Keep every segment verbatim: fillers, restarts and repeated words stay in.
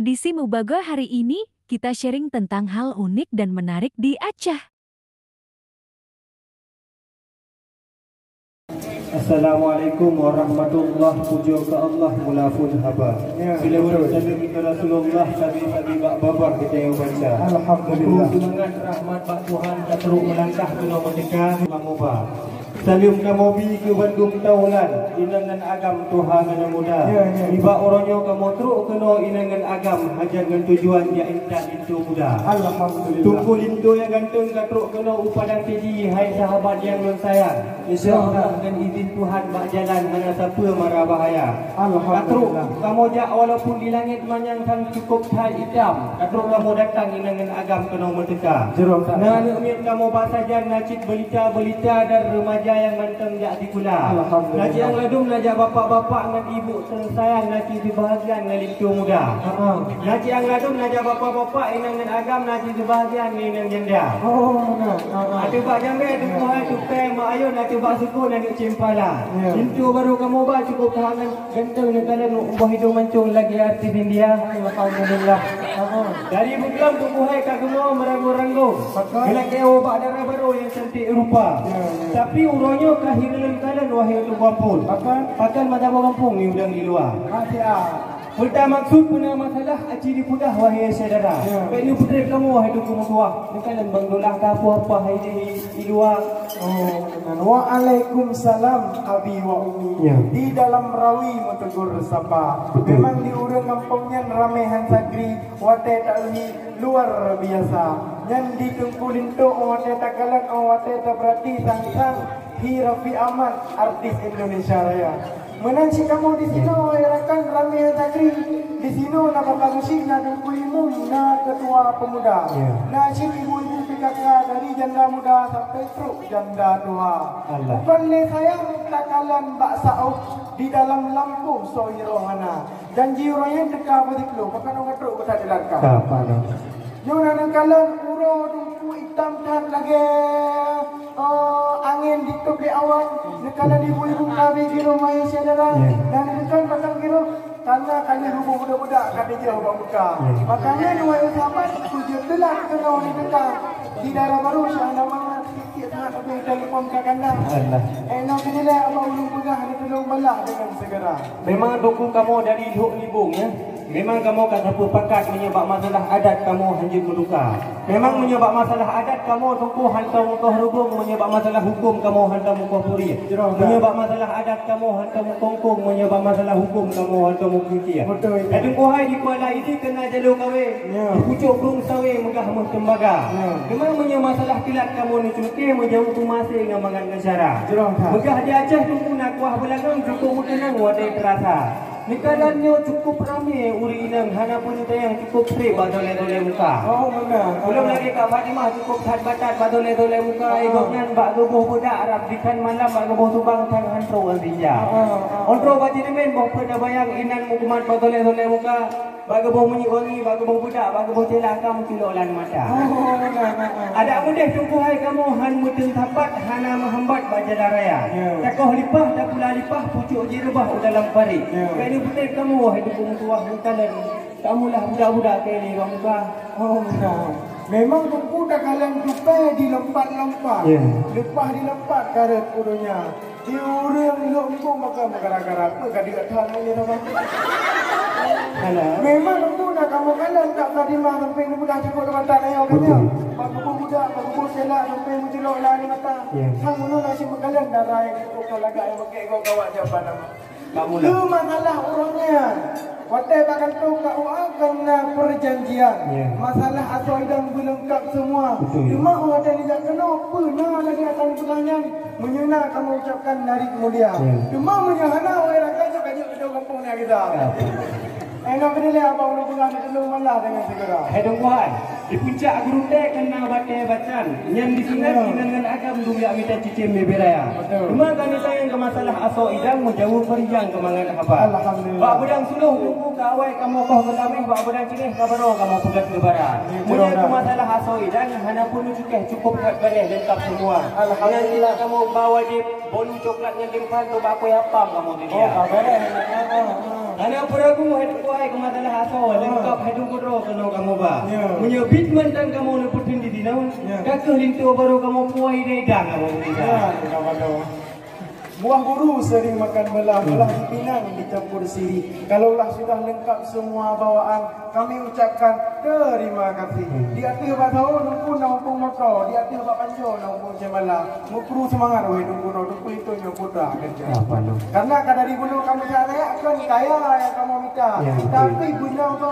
Di Simubagoe hari ini, kita sharing tentang hal unik dan menarik di Aceh. Assalamualaikum warahmatullahi, pujoe keu Allah mula phon haba. Ya, betul. Saleuem keu Rasulullah, sabe-sabe bak babah geutanyoe baca. Alhamdulillah. Seumangat rahmat bak Tuhan ka trok meulangkah keunoe meuteuka. Saleuem kamoe bi keu bandum taulan, inong ngon agam, tuha ngon nyang muda. Ya, ya. Nibak uroe nyoe kamoe trok keunoe inong ngon agam, hajat ngon tujuan jak intat linto muda. Alhamdulillah. Teungku linto nyang ganteng ka trok keunoe u Padang Pidie, hai sahabat nyang lôn sayang. Insya Allah, ngon idin Tuhan bak jalan hana sapeue mara bahaya. Alhamdulillah. Ka trok kamoe jak walaupun di langét manyang kan cukup that itam. Ka trok kamoe datang inong ngon agam keunoe meuteuka. Jroh that. Na aneuk miet kamoe bak sajan, na cit beulita-beulita dan remaja nyang mantong jak sikula. Alhamdulillah. Na cit nyang ladum na jak bapak-bapak ngon ibu teusayang, na cit sibeubahagian ngon linto muda. Ha-ha. Na cit nyang ladum na jak bapak-bapak, inong ngon agam, na cit sibeubahagian ngon inong janda. Oh, na. Ha-ha. Ateueh bak jamé, Teungku hai, tupée, mak ayôn, ateueh bak sukon, aneuk cempala. Ya. Linto barô kamoe ba cukup that ngon ganteng neukalon, boh idong mancong lagée artis India. Alhamdulillah. Ha-ha. Dari Buklang Teungku hai ka geumoe meuranggoe-ranggoe. Betul. Geulakée ubak dara barô nyang cantik rupa. Ya, ya. Tapi uroe nyoe ka hireuen kalon, wahé ureueng gampông. Betul. Pakon mata boh gampông ni udang di luwa. Masih ah. Peue ta maksud, peue na masalah aci dipeugah, wahé syedara. Ya. Bék neupeutreb kamoe, wahé Teungku meutuah. Neukalon Bang Dolah ka apa-apa hai di, di luwa. Oh, meunan. Waalaikumsalam, abi wa ummi. Ya. Di dalam rawi meutegur sapa. Betul. Memang di ureueng gampông nyan ramé han sakri, watée taeu hi luar biasa. Nyan di Teungku Linto watée takalon, watée tapeurati sang-sang hi Raffi Ahmad, artis Indonesia Raya. Meunan cit kamoe di sinoe, ya rakan, ramé han sakri. Di sinoe na Bapak Musi, na Teungku Imum, na Ketua Pemuda. Ya. Na cit ibu-ibu P K K dari janda muda sampai trok janda tuha. Allah. Bukon lé sayang takalon bak saôh, di dalam lampôh soe hiroe hana. Janji uroe nyan teuka beutôi, pakon ka trok beutat dilarka. Ka, Pak, nah. Nyoe na neukalon uroe Teungku itam that lagée, eh, angén ditôb lé awan. Neukalon ibu-ibu ka abéh giroh, wahé syedara. Ya. Dan neukalon batang giroh, tanah ka lheueh ruboh budak-budak ka teujoh bak muka. Ya. Makanya, wahé sahabat, tujuan teulat keunoe neuteuka. Di dara barô si hana mangat, tiep-tiep that abéh telepon ka kandang. Alah. Eh, na keudilée abang ulôn peugah, neutulông balah deungon segera. Memang Teungku kamoe dari lhok libong, ya. Memang kamoe ka tapeupakat meunyoe bak masalah adat kamoe hanjeuet meutuka. Memang meunyoe bak masalah adat kamoe Teungku hantom mukoh rubông, meunyoe bak masalah huköm kamoe hantom mukoh puri. Jroh, meunyoe bak masalah adat kamoe hantom mukongkong, meunyoe bak masalah huköm kamoe hantom mukeukia. Betul. Teungku hai di Kuala Idi keuna jalô kawé, ya, di pucôk brueng sawé meugah meuh teumbaga. Ya. Teuma meunyoe masalah kilat kamoe neucungké, meujaweueb peumasé ngon mangat ngon syara. Jroh, ha. Meugah di Aceh Teungku na kuah beulagang, cukôp meukeunong watée teurasa. Neukalon nyoe cukup ramé ureueng inong, hana pun tayang, cukup treb bak dolée-dolée muka. Oh, meunan. Ulôn lagée Kak Fatimah cukup that batat bak dolée-dolée muka, ah, gobnyan bak geuboh beudak rab dikhan malam bak geuboh tubang thang han trok lam tinja. Ah, ah, ah. Ôn trok bak Ceudemen boh peuet na bayang inan meukumat bak dolée-dolée muka, bak geuboh minyeuk wangi, bak geuboh beudak, bak geuboh cella ka meucilok lam mata. Oh, meunan, meunan. Adak meudeh Teungku hai kamoe han meuteun sapat, hana meuhambat bak jalan raya. Ya. Takoh lipah, tapula lipah, pucôk jih reubah u dalam parit. Ya. Keuneuk peutreb kamoe, wahé Teungku meutuah, neukalon kamoe lah budak-budak keu lé bak muka. Oh, meunan. Memang Teungku takalon tupée dilompat-lompat. Ya. Leupah dilompat ka rhot u donya. Di ureueng lhok libong maka gara-gara peue ka diat that nyan, ya, Abang? Alah. Memang Teungku na kamoe kalon Kak Fatimah sampai neupeugah cukôp leubatang ayong. Betul. Bak geuboh budak, bak geuboh cella sampai meucilok lam mata. Ya. Sang ulôn asyik meukalon dara nyang cukôp ka lagak nyang pakai gob gawat japan nama. Kak Mula. Keu masalah uroe nyan, watée bak kantô K U A ka na peujanjian. Ya. Masalah asoe idang beuleungkap semua. Betul. Cuma watée neujak keunoe, peue na lagée akan peugah nyan, meunyoe na kamoe ucapkan narit mulia. Ya. Cuma meunyoe hana, wahé rakan, nyoe ka jeuet keu gampông nyan kita. Ya. Eh, na keudilée abang ulôn peugah neutulông malah deungon segera. Hai Teungku hai. Di puncak gurutée ka na batée bacan, nyan di sinan, ya, inan ngon agam dum jak mita cicém bibée raya. Betul. Teuma ka neutanyong keu masalah asoe idang, meujaweueb meurijang keu mangat haba. Alhamdulillah. Bak beudang Suluh Teungku ka awai kamoe koh geutameh, bak beudang Cingeh ka barô kamoe peugét keu bara. Ya, betul. Meunyoe keu masalah asoe idang, hana pun neucukéh, cukôp that bareh leungkap semua. Alhamdulillah. Nyan kamoe ba wajéb bolu coklat ngon timphan, keu bak kue apam kamoe seudia. Oh, ka bareh. Ha, ha, ha. Hana peuragu hai tuan keu masalah asoe, leungkap hai tuan kudroe keunoe kamoe ba. Ya. Meunyoe bit mantong kamoe neupeuteun di dinoe, ya, ka kheueh linto barô kamoe puwoe idang kamoe peugisa. Ya, ka padang. Buah guru sering makan belah, hmm, belah dipinang dicampur sirih. Kalaulah sudah lengkap semua bawaan, kami ucapkan terima kasih. Hmm. Di ateueh bak saô Teungku na muphom moto, di ateueh bak panjoe na muphom cemala. Meukru seumangat wahai Teungku, Teungku itu nyoe putra kerja. Apa tu? Karena ka dari bunoe kami cak rakyat kan kaya yang kamoe mita. Ya, betul. Tapi beuna ba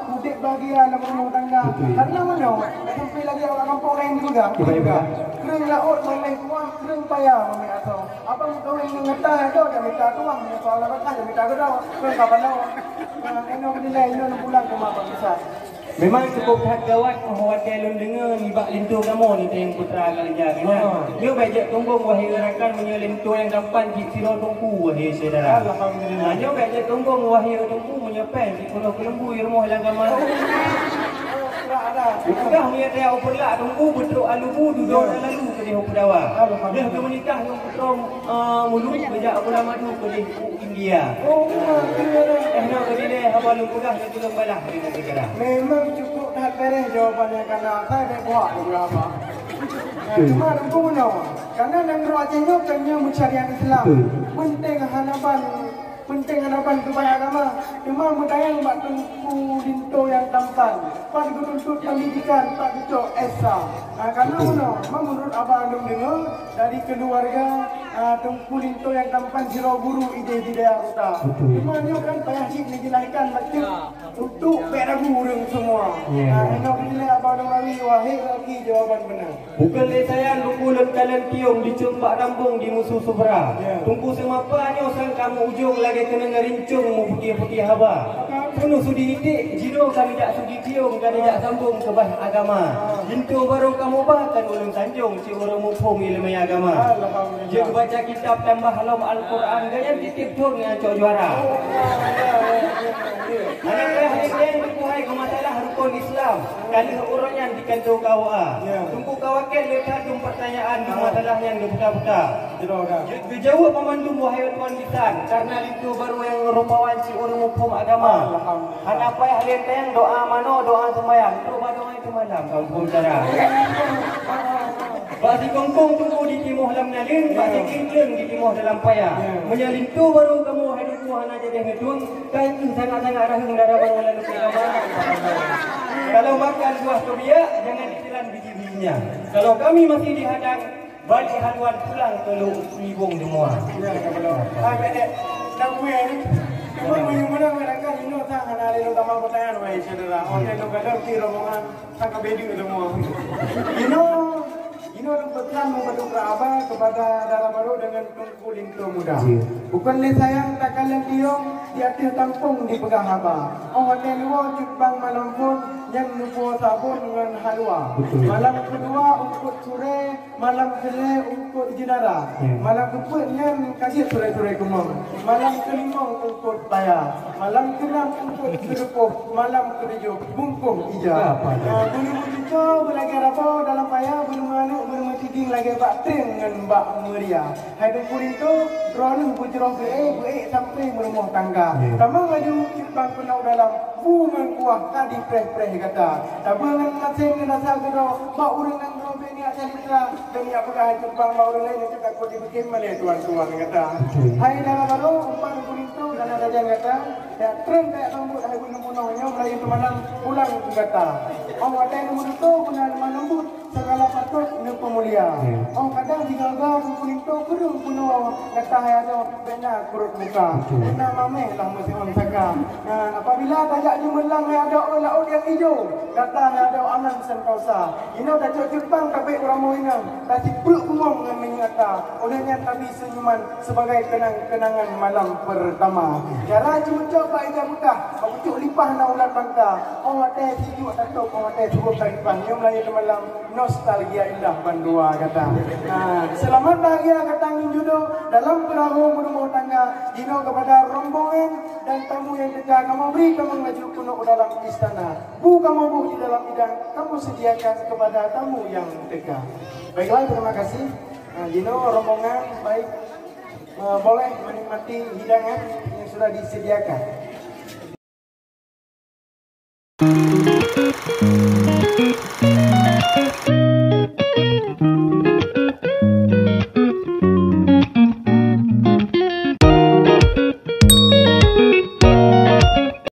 udép bahagia lam rumah tangga. Betul. Karena meunoe, sampai lagi awak kampung laén juga. Cuba, cuba. Kreueng laôt manéh kuah, kreueng paya maméh asoe. Abang kawin ngon gata, adoe jak mita tuah, ngon soal lakoe jak mita geudoe, ngon ka panoe. Nah, inoe keudilai, inoe pulang keu mak bak gisa. Memang cukup that gawat, oh, watèe lôn deungö nibak linto kamoe ni teuh nyang putra ka leuja keunan. Oh. Nyoe bèk jeuet sombong wahai rakan, meunyoe linto nyang tampan jih sidroe teungku wahai syedara. Alhamdulillah. Nah, nyoe bèk jeuet sombong wahai teungku, meunyoe pèng jih peunoh keuleumbu i rumoh lam kama. Oh, sudah ada. Udah meunyoe teuh upeulak teungku, beutrok alubu, dudoe, ya, na lalu keudeh u Peudawa. Alhamdulillah. Lheuh keu meunikah ngon putroe, eh, Muluk, beujak bola madu keudeh u India. Oh, iya, iya. Eh, nyoe keudilai haba lôn peugah dan lôn balah di negara. Memang cukup that beres jawapan nyang kana, saya dek buat di berapa. Nah, betul. Cuma Teungku nyoe, karena nanggroe Aceh nyoe kan nyoe meusyariat Islam. Betul. Penting hana ban, penting hana ban keubai agama. Cuma meutanyong bak Teungku linto nyang tampan, pat geutuntut pendidikan, pat geucok S A. Nah, karena, betul, meunoe, memang menurut abang lôn deungö, dari keluarga, ah, Teungku linto nyang tampan sidroe guru idéh di dayah Kuta. Betul. Cuma nyoe kan payah cit neujelaskan bacut. Untuk bèk ragu ureueng semua. Ya. Ah, inoe keudilai abang lôn rawi, wahé laki jawaban beuna. Bukon lé sayang Teungku lôn kalon tiong dicong bak rambong di musoh subra. Ya. Teungku seumapa nyoe sang kamoe ujong lagèe keuneung rincong meuputieh-putieh haba. Peunoh sudi iték, jinoe kami jak sudi tiong, kami jak sambong keubah agama. Ah. Linto barô kamoe ba kan ulôn sanjong, cit ureueng muphom ileumèe agama. Alhamdulillah. Jeuet baca kitab tambah lom Al-Quran, gaya titip thon nyang cok juara. Oh, ya, ya, ya, ya, ya. Aneuk lhèe hai lhèe buhai keu masalah rukon Islam, ka lheueh uroe nyan di kantô K U A. Ya. Teungku ka wakèe lé that dum peurtanyaan, dum, ah, masalah nyan geuputa-puta. Jroh dah. Geujaweueb banmandum wahai tuan bisan, karena linto barô nyang rupawan cit ureueng muphom agama. Alhamdulillah. Hana payah lé teueng doa manoe, doa seumayang. Doa doa itu malam, kaum-kaum cara. Bak sikongkong teungku ditimoh lam naleueng, bak sikingkleueng ditimoh dalam paya. Ya. Meunyoe linto barô kamoe hai Teungku hana jadeh neutueng, ka kheueh sangat-sangat raheueng dara barô lalu keu agama. Kalau makan buah keubiak, jangan ditelan biji-bijinya. Kalau kami masih dihadang, balik haluan pulang keu Lhokseumawe Nibong Deungoe. Ya, ya, betul. Ah, bèk, bèk. Dah kueh ni. Cuma meunyoe meunan kadang-kadang inoe sang hana lé lôn tamah peutanyaan, wahai syedara. Watèe lôn gadôh pih rombongan sang ka bèk deuk semua. Inoe, inoe lôn peusan meubeudoa haba kepada dara barô deungon Teungku linto muda. Iya. Bukon lé sayang takalon tiong, di ateueh tampông dipeugah haba. Oh, watèe luwoe cut bang malam phôn, nyan neupuwoe sabon ngon halua. Betul. Malam keudua eungkôt surèe, malam keulhèe eungkôt jeunara. Ya. Malam keupeuet nyan ka jeuet surèe-surèe keumong. Malam keulimong eungkôt paya. Malam keunam eungkôt keureupoh. Malam keutujoh bungkôh ija. Apa tu? Ah, beuneumeucuco beulagèe rabo dalam paya, beuneumeuaneuk beuneumeuciding lagèe bak treng ngon bak meuria. Hai Teungku linto, droeneuh beujroh beuék, beuék sampoe meurumoh tangga. Ya. Tamong laju cut bang keunoe u dalam, bu ngon kuah ka dipreh-preh gata. Tabeue ngon maséng ngon rasa keudroe, bak ureueng nanggroe bèk neujak calitra, bèk neujak peugah cut bang bak ureueng laén, nyan takot dibeukem malèe tuan-tuan gata. Betul. Hai dara barô, umpan Teungku linto, hana sajan gata, jak trön tajak sambot hai bunoe-bunoe nyoe meulayeue teumalam pulang keu gata. Oh watèe neumeututoe beuna leumoh leumbot, segala patôt neupeumulia. Ya. Oh kadang jigaga Teungku linto kureueng peunoh gata hai adoe bèk na keurot muka. Betul. Bèk na maméh lah meusiôn saka. Nah, apabila tajak jeumeulang hai adoe laôt nyang ijo, gata hai adoe aman sentosa. Inoe tacok cut bang tabek u ramoe inong, tacipleuk bungong ngon minyeuk ata. Óh lheueh nyan tabi seunyuman sebagai kenang-kenangan malam pertama. Cara jimucok bak ija bukah, bak pucuk lipah na ulat bangka. Oh watèe sijuek tatôp, oh watèe seuhom talipah. Nyoe meulayeue teumalam, nostalgia indah bandua gata. Nah, seulamat bahagia gata ngon judoe dalam peurahô meurumoh tangga. Jinoe keupada rombongan dan tamu nyang teuka kamoe bri tamong laju keunoe u dalam istana. Bu kamoe boh di dalam idang, kamoe sediakan keupada tamu nyang teuka. Baiklah, terima kasih. Nah, jinoe rombongan, baik, eh, boleh menikmati hidangan yang sudah disediakan.